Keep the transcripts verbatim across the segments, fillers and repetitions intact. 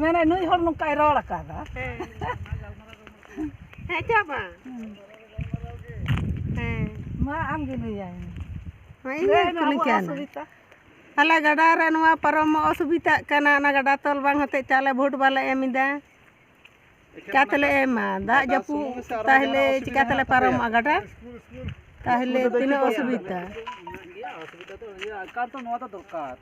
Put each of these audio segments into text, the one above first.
ᱢᱟᱱᱮ ᱱᱩᱭ ᱦᱚᱲ ᱱᱚᱝᱠᱟᱭ ᱨᱚᱲ ᱟᱠᱟᱫᱟ᱾ ᱦᱮᱸ᱾ ᱦᱮᱸ, ᱪᱟᱵᱟ᱾ ᱦᱮᱸ᱾ ᱦᱮᱸ᱾ ᱢᱟ ᱟᱢ ᱜᱮ ᱞᱟᱹᱭᱟᱭ ᱢᱮ᱾ ᱦᱮᱸ, ᱤᱧ ᱞᱟᱹᱭ ᱜᱮ ᱢᱮ, ᱠᱩᱞᱤ ᱟᱵᱚᱣᱟᱜ ᱠᱟᱱᱟ᱾ ᱚᱥᱩᱵᱤᱫᱷᱟ᱾ ᱟᱞᱮ ᱜᱟᱰᱟ ᱨᱮ ᱱᱚᱣᱟ ᱯᱟᱨᱚᱢᱚᱜ ᱚᱥᱩᱵᱤᱫᱷᱟᱜ ᱠᱟᱱᱟ, ᱚᱱᱟ ᱜᱟᱰᱟ ᱛᱚᱞ ᱵᱟᱝ ᱦᱚᱛᱮᱡ ᱛᱮ ᱟᱞᱮ ᱵᱷᱳᱴ ᱵᱟᱞᱮ ᱮᱢ ᱮᱫᱟ᱾ ᱪᱤᱠᱟᱹ ᱛᱮᱞᱮ ᱮᱢᱟ? ᱫᱟᱜ ᱡᱟᱹᱯᱩᱫ ᱛᱟᱦᱞᱮ ᱪᱤᱠᱟᱹ ᱛᱮᱞᱮ ᱯᱟᱨᱚᱢᱚᱜᱼᱟ ᱜᱟᱰᱟ? ᱛᱟᱦᱞᱮ ᱛᱤᱱᱟᱹᱜ ᱚᱥᱩᱵᱤᱫᱷᱟ᱾ ᱚᱥᱩᱵᱤᱫᱷᱟ ᱫᱚ ᱦᱩᱭᱩᱜᱼᱟ, ᱮᱠᱟᱞ ᱛᱮ ᱱᱚᱣᱟ ᱫᱚ ᱫᱚᱨᱠᱟᱨ᱾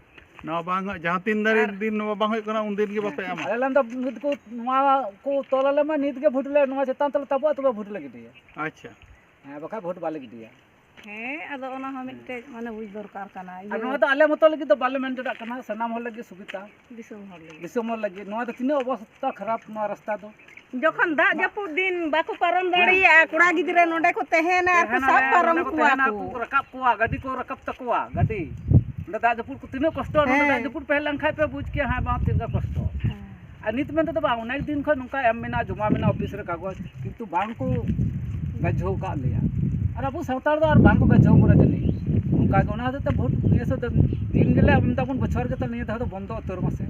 ᱱᱚᱣᱟ ᱵᱟᱝ ᱦᱩᱭᱩᱜ, ᱡᱟᱦᱟᱸ ᱛᱤᱱ ᱫᱷᱟᱹᱨᱤᱡ ᱟᱨ ᱫᱤᱱ ᱱᱚᱣᱟ ᱵᱟᱝ ᱦᱩᱭᱩᱜ ᱠᱟᱱᱟ, ᱩᱱ ᱫᱤᱱ ᱜᱮ ᱵᱟᱯᱮ ᱮᱢᱟ᱾ ᱟᱞᱮ ᱞᱮᱱ ᱫᱚ ᱱᱤᱛ ᱠᱚ ᱱᱚᱣᱟ ᱠᱚ ᱛᱚᱞ ᱟᱞᱮ ᱢᱟ, ᱱᱤᱛ ᱜᱮ ᱵᱷᱳᱴ ᱞᱮ, ᱱᱚᱣᱟ ᱪᱮᱛᱟᱱ ᱛᱮᱞᱮ ᱛᱟᱵᱚᱜᱼᱟ, ᱛᱚᱵᱮ ᱵᱷᱳᱴ ᱞᱮ ᱜᱤᱰᱤᱭᱟ᱾ ᱟᱪᱪᱷᱟ᱾ ᱦᱮᱸ, ᱵᱟᱠᱷᱟᱡ ᱵᱷᱳᱴ ᱵᱟᱞᱮ ᱜᱤᱰᱤᱭᱟ᱾ ᱦᱮᱸ, ᱟᱫᱚ ᱚᱱᱟ ᱦᱚᱸ ᱢᱤᱫᱴᱮᱡ ᱢᱟᱱᱮ ᱵᱩᱡᱽ ᱫᱚᱨᱠᱟᱨ ᱠᱟᱱᱟ᱾ ᱟᱨ ᱤᱭᱟᱹ ᱱᱚᱣᱟ ᱫᱚ ᱟᱞᱮ ᱢᱚᱛᱚ ᱞᱟᱹᱜᱤᱫ ᱫᱚ ᱵᱟᱞᱮ ᱢᱮᱱ ᱫᱟᱲᱮᱭᱟᱜ ᱠᱟᱱᱟ, ᱥᱟᱱᱟᱢ ᱦᱚᱲ ᱞᱟᱹᱜᱤᱫ ᱥᱩᱵᱤᱫᱷᱟ᱾ ᱫᱤᱥᱚᱢ ᱦᱚᱲ ᱞᱟᱹᱜᱤᱫ᱾ ᱫᱤᱥᱚᱢ ᱦᱚᱲ ᱞᱟᱹᱜᱤᱫ᱾ ᱱᱚᱣᱟ ᱫᱚ ᱛᱤᱱᱟᱹᱜ ᱚᱵᱚᱥᱛᱟ ᱠᱷᱟᱨᱟᱯ ᱱᱚᱣᱟ ᱨᱟᱥᱛᱟ ᱫᱚ᱾ ᱡᱚᱠᱷᱚᱱ ᱫᱟᱜ ᱡᱟᱹᱯᱩᱫ ᱫᱤᱱ ᱵᱟᱠᱚ ᱯᱟᱨᱚᱢ ᱦᱮᱸ᱾ ᱫᱟᱲᱮᱭᱟᱜᱼᱟ, ᱠᱚᱲᱟ ᱜᱤᱫᱽᱨᱟᱹ ᱱᱚᱸᱰᱮ ᱠᱚ ᱛᱟᱦᱮᱱᱟ ᱟᱨ ᱠᱚ ᱛᱟᱦᱮᱱᱟ, ᱥᱟᱵ ᱦᱮᱸ, ᱯᱟᱨᱚᱢ ᱱᱚᱸᱰᱮ ᱠᱚ ᱠᱚᱣᱟ ᱛᱟᱦᱮᱱᱟ, ᱠᱚ᱾ ᱠᱚ ᱨᱟᱠᱟᱵ ᱠᱚᱣᱟ, ᱜᱟᱹᱰᱤ ᱠᱚ ᱨᱟᱠᱟᱵ ᱛᱟᱠᱚᱣᱟ, ᱜᱟᱹᱰᱤ᱾ ᱚᱸᱰᱮ ᱫᱟᱜ ᱡᱟᱹᱯᱩᱫ ᱠᱚ ᱛᱤᱱᱟᱹᱜ ᱠᱚᱥᱴᱚ, ᱱᱚᱸᱰᱮ ᱦᱮᱸ᱾ ᱫᱟᱜ ᱡᱟᱹᱯᱩᱫ ᱯᱮ ᱦᱮᱡ ᱞᱮᱱᱠᱷᱟᱡ ᱯᱮ ᱵᱩᱡᱽ ᱠᱮᱭᱟ, ᱦᱮᱸ, ᱵᱟᱝ ᱛᱤᱱᱟᱹᱜ ᱠᱚᱥᱴᱚ᱾ ᱦᱮᱸ᱾ ᱟᱨ ᱱᱤᱛ ᱢᱮᱱᱛᱮ ᱫᱚ ᱵᱟᱝ, ᱚᱱᱮᱠ ᱫᱤᱱ ᱠᱷᱚᱱ ᱱᱚᱝᱠᱟ ᱮᱢ ᱢᱮᱱᱟᱜᱼᱟ, ᱡᱚᱢᱟ ᱢᱮᱱᱟᱜᱼᱟ ᱚᱯᱷᱤᱥ ᱨᱮ ᱠᱟᱜᱚᱡᱽ, ᱠᱤᱱᱛᱩ ᱵᱟᱝ ᱠᱚ ᱜᱟᱡᱷᱟᱹᱣ ᱠᱟᱜ ᱞᱮᱭᱟ᱾ ᱟᱨ ᱟᱵᱚ ᱥᱟᱱᱛᱟᱲ ᱫᱚ ᱟᱨ ᱵᱟᱝ ᱠᱚ ᱜᱟᱡᱷᱟᱹᱣ ᱵᱚᱱᱟ ᱡᱟᱹᱱᱤᱡ᱾ ᱚᱱᱠᱟ ᱜᱮ, ᱚᱱᱟ ᱦᱚᱛᱮᱡ ᱛᱮ ᱵᱷᱳᱴ ᱤᱭᱟᱹ ᱥᱮᱫ ᱫᱚ ᱫᱤᱱ ᱜᱮᱞᱮ ᱮᱢ ᱫᱟᱵᱚᱱ ᱵᱚᱪᱷᱚᱨ ᱜᱮ, ᱛᱚ ᱱᱤᱭᱟᱹ ᱫᱷᱟᱣ ᱫᱚ ᱵᱚᱱᱫᱚ ᱩᱛᱟᱹᱨ ᱢᱟᱥᱮ,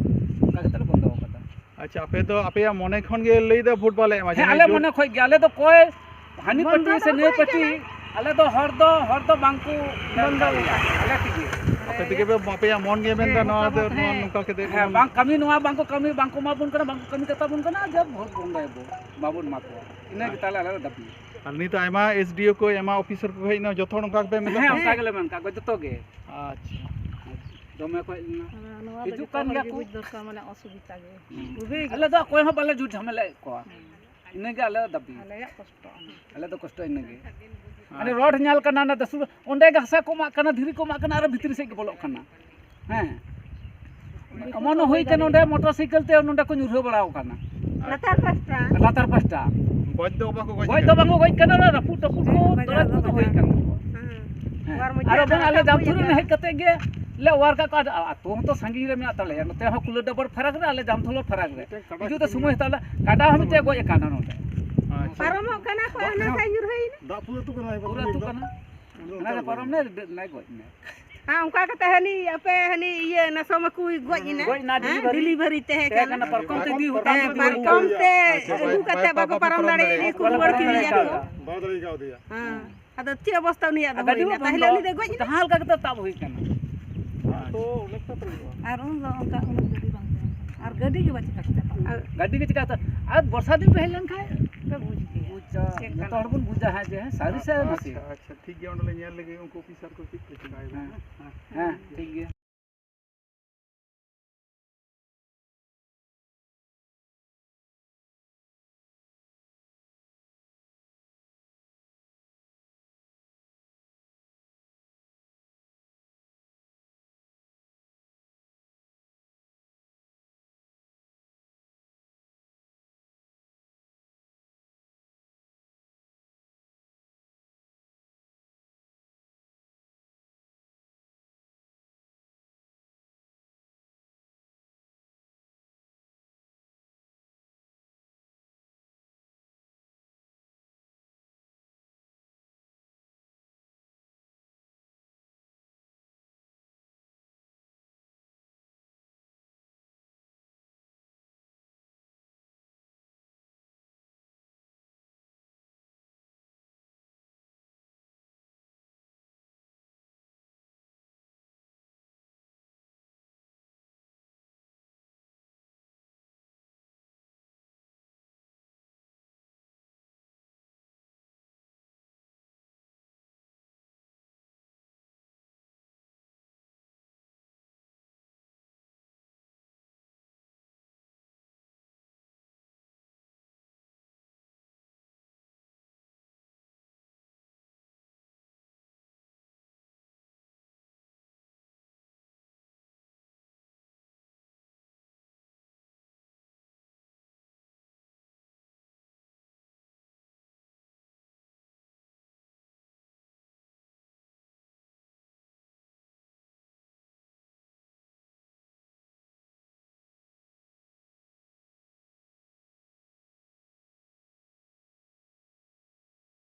ᱚᱱᱠᱟ ᱠᱟᱛᱮ ᱞᱮ ᱵᱚᱱᱫᱚ ᱟᱠᱟᱫᱟ᱾ ᱟᱪᱪᱷᱟ, ᱟᱯᱮ ᱫᱚ ᱟᱯᱮᱭᱟᱜ ᱢᱚᱱᱮ ᱠᱷᱚᱱ ᱜᱮ ᱞᱟᱹᱭ ᱫᱟ ᱵᱷᱳᱴ ᱵᱟᱞᱮ ᱮᱢᱟ, ᱦᱮᱸ, ᱡᱟᱦᱟᱸᱭ ᱟᱞᱮ ᱡᱳᱨ ᱢᱚᱱᱮ ᱠᱷᱚᱡ ᱜᱮ, ᱟᱞᱮ ᱫᱚ ᱠᱚᱭ ᱦᱟᱹᱱᱤ ᱵᱚᱱᱫᱚ ᱯᱟᱹᱴᱤ ᱥᱮ ᱫᱚ ᱱᱟᱹᱭ ᱵᱟᱝ ᱯᱟᱹᱴᱤ, ᱠᱟᱱᱟ᱾ ᱟᱞᱮ ᱫᱚ ᱦᱚᱲ ᱫᱚ, ᱦᱚᱲ ᱫᱚ ᱵᱟᱝ ᱠᱚ ᱢᱮᱱ ᱵᱚᱱᱫᱚ ᱫᱟᱲᱮᱭᱟᱜᱼᱟ, ᱟᱞᱮ ᱛᱮᱜᱮ᱾ ᱟᱯᱮ ᱛᱮᱜᱮ ᱯᱮ, ᱟᱯᱮᱭᱟᱜ ᱢᱚᱱ ᱜᱮ ᱢᱮᱱᱫᱟ ᱦᱮᱸ, ᱱᱚᱣᱟ ᱫᱚ, ᱦᱮᱸ᱾ ᱱᱚᱣᱟ ᱱᱚᱝᱠᱟ ᱠᱟᱛᱮ ᱦᱮᱸ, ᱵᱚᱱ ᱵᱟᱝ ᱠᱟᱹᱢᱤ, ᱱᱚᱣᱟ ᱵᱟᱝ ᱠᱚ ᱠᱟᱹᱢᱤ, ᱵᱟᱝ ᱠᱚ ᱮᱢᱟ ᱵᱚᱱ ᱠᱟᱱᱟ, ᱵᱟᱝ ᱠᱚ ᱠᱟᱹᱢᱤ ᱠᱟᱛᱟ ᱵᱚᱱ ᱠᱟᱱᱟ, ᱡᱟ ᱵᱷᱳᱴ ᱵᱚᱱᱫᱚᱭᱟᱵᱚᱱ, ᱵᱟᱵᱚᱱ ᱮᱢᱟ ᱠᱚᱣᱟ᱾ ᱤᱱᱟᱹ ᱜᱮ ᱟᱪᱪᱷᱟ᱾ ᱛᱟᱦᱞᱮ ᱟᱞᱮ ᱫᱚ ᱫᱟᱹᱵᱤ᱾ ᱟᱨ ᱱᱤᱛ ᱟᱭᱢᱟ ᱮᱥ ᱰᱤ ᱳ ᱠᱚ, ᱟᱭᱢᱟ ᱚᱯᱷᱤᱥᱟᱨ ᱠᱚ ᱦᱮᱡ ᱮᱱᱟ, ᱡᱚᱛᱚ ᱦᱚᱲ ᱚᱱᱠᱟ ᱜᱮᱯᱮ ᱢᱮᱛᱟ ᱦᱮᱸ, ᱠᱚᱣᱟ? ᱚᱱᱠᱟ ᱜᱮᱞᱮ ᱢᱮᱱ ᱠᱟᱜ ᱠᱚᱣᱟ ᱡᱚᱛᱚ ᱜᱮ᱾ ᱟᱪᱪᱷᱟ᱾ ᱫᱚᱢᱮ ᱠᱚ ᱦᱮᱡ ᱞᱮᱱᱟ᱾ ᱦᱮᱸ, ᱱᱚᱣᱟ ᱫᱚ ᱦᱤᱡᱩᱜ ᱡᱚᱛᱚ ᱠᱟᱱ ᱦᱚᱲ ᱜᱮᱭᱟ ᱜᱮ ᱠᱚ᱾ ᱵᱩᱡᱽ ᱫᱚᱨᱠᱟᱨ, ᱢᱟᱱᱮ ᱚᱥᱩᱵᱤᱫᱷᱟ ᱜᱮ᱾ ᱦᱩᱸ᱾ ᱵᱩᱡᱷᱟᱹᱣ ᱜᱮ᱾ ᱟᱞᱮ ᱫᱚ ᱚᱠᱚᱭ ᱦᱚᱸ ᱵᱟᱞᱮ ᱡᱩᱴ ᱡᱷᱟᱢᱮᱞᱟᱭᱮᱫ ᱠᱚᱣᱟ᱾ ᱦᱩᱸ᱾ ᱤᱱᱟᱹᱜᱮ ᱟᱞᱮᱭᱟᱜ ᱫᱟᱹᱵᱤ᱾ ᱟᱞᱮᱭᱟᱜ ᱠᱚᱥᱴᱚ᱾ ᱟᱞᱮ ᱫᱚ ᱠᱚᱥᱴᱚ ᱤᱱᱟᱹᱜᱮ᱾ ᱟᱪᱪᱷᱟ᱾ ᱦᱟᱱᱮ ᱨᱚᱰ ᱧᱮᱞ ᱠᱟᱱᱟ, ᱚᱱᱟ ᱫᱚ ᱥᱩᱨ, ᱚᱸᱰᱮ ᱜᱮ ᱦᱟᱥᱟ ᱠᱚ ᱮᱢᱟᱜ ᱠᱟᱱᱟ, ᱫᱷᱤᱨᱤ ᱠᱚ ᱮᱢᱟᱜ ᱠᱟᱱᱟ, ᱟᱨᱚ ᱵᱷᱤᱛᱨᱤ ᱥᱮᱫ ᱜᱮ ᱵᱚᱞᱚᱜ ᱠᱟᱱᱟ᱾ ᱦᱮᱸ᱾ ᱮᱢᱚᱱ ᱦᱩᱭ ᱠᱟᱱᱟ, ᱚᱸᱰᱮ ᱢᱚᱴᱚᱨ ᱥᱟᱭᱠᱮᱞ ᱛᱮ ᱱᱚᱸᱰᱮ ᱠᱚ ᱧᱩᱨᱦᱟᱹ ᱵᱟᱲᱟᱣ ᱠᱟᱱᱟ᱾ ᱞᱟᱛᱟᱨ ᱯᱟᱥᱴᱟ᱾ ᱞᱟᱛᱟᱨ ᱯᱟᱥᱴᱟ᱾ ᱜᱚᱡ ᱫᱚ ᱵᱟᱠᱚ ᱜᱚᱡ ᱜᱚᱡ ᱫᱚ ᱠᱟᱱᱟ᱾ ᱵᱟᱝ ᱠᱚ ᱜᱚᱡ ᱠᱟᱱᱟ, ᱚᱱᱟ ᱨᱟᱹᱯᱩᱫ ᱴᱟᱹᱯᱩᱫ ᱠᱚ ᱦᱮᱸ, ᱵᱟᱡᱟᱨ ᱛᱚᱨᱟᱡ ᱫᱚ ᱠᱚᱫᱚ ᱦᱩᱭ ᱵᱟᱡᱟᱨ᱾ ᱠᱟᱱ ᱛᱟᱠᱚᱣᱟ᱾ ᱦᱮᱸ᱾ ᱦᱮᱸ᱾ ᱦᱚᱲᱢᱚ ᱟᱨ ᱡᱤᱣᱤ ᱵᱟᱝ, ᱟᱞᱮ ᱨᱟᱯᱟᱜ ᱡᱟᱢᱛᱩᱨ ᱨᱮ ᱦᱩᱭ ᱟᱠᱟᱱᱟ᱾ ᱦᱮᱡ ᱠᱟᱛᱮ ᱜᱮ ᱞᱮ ᱚᱣᱟᱨ ᱠᱟᱜ ᱠᱚᱣᱟ᱾ ᱟᱨ ᱟᱹᱛᱩ ᱦᱚᱸ ᱛᱚ ᱥᱟᱺᱜᱤᱧ ᱨᱮ ᱢᱮᱱᱟᱜ ᱛᱟᱞᱮᱭᱟ, ᱱᱚᱛᱮ ᱦᱚᱸ ᱠᱩᱞᱟᱹᱰᱟᱵᱚᱨ ᱯᱷᱟᱨᱟᱠ ᱨᱮ, ᱟᱞᱮ ᱡᱟᱢᱛᱩᱞᱟ ᱯᱷᱟᱨᱟᱠ ᱨᱮ᱾ ᱢᱤᱫᱴᱮᱱ ᱠᱟᱰᱟ ᱦᱤᱡᱩᱜ ᱛᱮ ᱛᱤᱸᱜᱩ ᱥᱚᱢᱚᱭ ᱦᱟᱛᱟᱣ ᱞᱮ, ᱠᱟᱰᱟ ᱦᱚᱸ ᱢᱤᱫᱴᱮᱡ ᱜᱚᱡ ᱟᱠᱟᱱᱟ ᱱᱚᱰᱮ᱾ ᱟᱪᱪᱷᱟ᱾ ᱯᱟᱨᱚᱢᱚᱜ ᱠᱟᱱᱟ ᱠᱚ, ᱦᱟᱱᱟ ᱥᱟᱭ ᱧᱩᱨᱦᱟᱹᱭᱮᱱᱟ᱾ ᱫᱟᱜ ᱯᱩᱨᱟᱹ ᱟᱹᱛᱩ ᱠᱟᱱᱟ, ᱯᱩᱨᱟᱹ ᱟᱹᱛᱩ ᱠᱟᱱᱟ᱾ ᱚᱱᱟ ᱫᱚ ᱯᱟᱨᱚᱢ ᱱᱟᱭ, ᱰᱟᱹᱵ ᱱᱟᱭ, ᱜᱚᱡ ᱱᱟᱭ᱾ ᱦᱮᱸ, ᱚᱱᱠᱟ ᱠᱟᱛᱮ ᱦᱟᱹᱱᱤ ᱟᱯᱮ ᱦᱟᱹᱱᱤ ᱤᱭᱟᱹ ᱱᱟᱥᱚ ᱢᱟᱠᱩᱭ ᱜᱚᱡ ᱮᱱᱟ᱾ ᱜᱚᱡ ᱮᱱᱟ, ᱦᱮᱸ, delivery᱾ Delivery ᱛᱟᱦᱮᱸ ᱛᱟᱦᱮᱸ ᱠᱟᱱᱟ᱾ ᱠᱟᱱᱟ, ᱯᱟᱨᱠᱚᱢ ᱛᱮ ᱤᱫᱤ ᱦᱮᱸ, ᱯᱟᱨᱠᱚᱢ ᱛᱮ ᱟᱹᱜᱩ ᱠᱟᱛᱮ ᱵᱟᱠᱚ ᱯᱟᱨᱚᱢ ᱫᱟᱲᱮᱭᱟᱫᱮᱭᱟ, ᱠᱩᱲᱤ ᱦᱚᱲ ᱠᱤᱱ ᱞᱟᱹᱭᱟ ᱠᱚ᱾ ᱵᱟᱭ ᱫᱟᱲᱮ ᱠᱟᱣᱫᱮᱭᱟ᱾ ᱦᱮᱸ, ᱟᱫᱚ ᱪᱮᱫ ᱚᱵᱚᱥᱛᱟ ᱩᱱᱤᱭᱟᱜ ᱫᱚ ᱟᱨ ᱜᱟᱹᱰᱤ ᱦᱩᱭᱱᱟ? ᱦᱚᱸ ᱛᱟᱦᱞᱮ ᱵᱚᱱᱫᱚ, ᱩᱱᱤ ᱫᱚᱭ ᱜᱚᱡ ᱮᱱᱟ? ᱡᱟᱦᱟᱸ ᱞᱮᱠᱟ ᱠᱟᱛᱮ ᱛᱟᱵ ᱦᱩᱭ ᱠᱟᱱᱟ᱾ ᱛᱚ ᱚᱱᱮᱠᱴᱟ ᱛᱚ ᱦᱩᱭᱩᱜᱼᱟ᱾ ᱟᱨ ᱩᱱ ᱫᱚ ᱚᱱᱠᱟ ᱩᱱᱟᱹᱜ ᱜᱟᱹᱰᱤ ᱵᱟᱝ ᱛᱟᱦᱮᱸ ᱠᱟᱱᱟ, ᱟᱨ ᱜᱟᱹᱰᱤ ᱜᱮ ᱵᱟᱝ ᱪᱤᱠᱟ ᱠᱟᱛᱮ ᱛᱟᱵ᱾ ᱟᱨ ᱜᱟᱹᱰᱤ ᱜᱮ ᱪᱤᱠᱟ ᱠᱟᱛᱮ, ᱟᱨ ᱵᱚᱨᱥᱟ ᱫᱤᱱ ᱯᱮ ᱦᱮᱡ ᱞᱮᱱᱠᱷᱟᱱ ᱯᱮ ᱵᱩᱡᱽ ᱠᱮᱭᱟ᱾ ᱵᱩᱡᱽ ᱪᱟ-, ᱪᱮᱫ ᱡᱚᱛᱚ ᱠᱟᱱᱟ? ᱦᱚᱲ ᱵᱚᱱ ᱵᱩᱡᱟ ᱦᱟᱸᱜ ᱡᱮ ᱦᱮᱸ ᱥᱟᱹᱨᱤ ᱥᱮ ᱱᱟᱥᱮ᱾ ᱟᱪᱪᱷᱟ, ᱟᱪᱪᱷᱟ, ᱴᱷᱤᱠ ᱜᱮᱭᱟ, ᱚᱸᱰᱮ ᱞᱮ ᱧᱮᱞ ᱞᱮᱜᱮ ᱩᱱᱠᱩ ᱚᱯᱷᱤᱥᱟᱨ ᱠᱚ ᱪᱮᱫ ᱠᱚ ᱪᱤᱠᱟᱹᱭᱮᱫᱟ᱾ ᱦᱮᱸ, ᱦᱮᱸ, ᱴᱷᱤᱠ ᱜᱮᱭᱟ᱾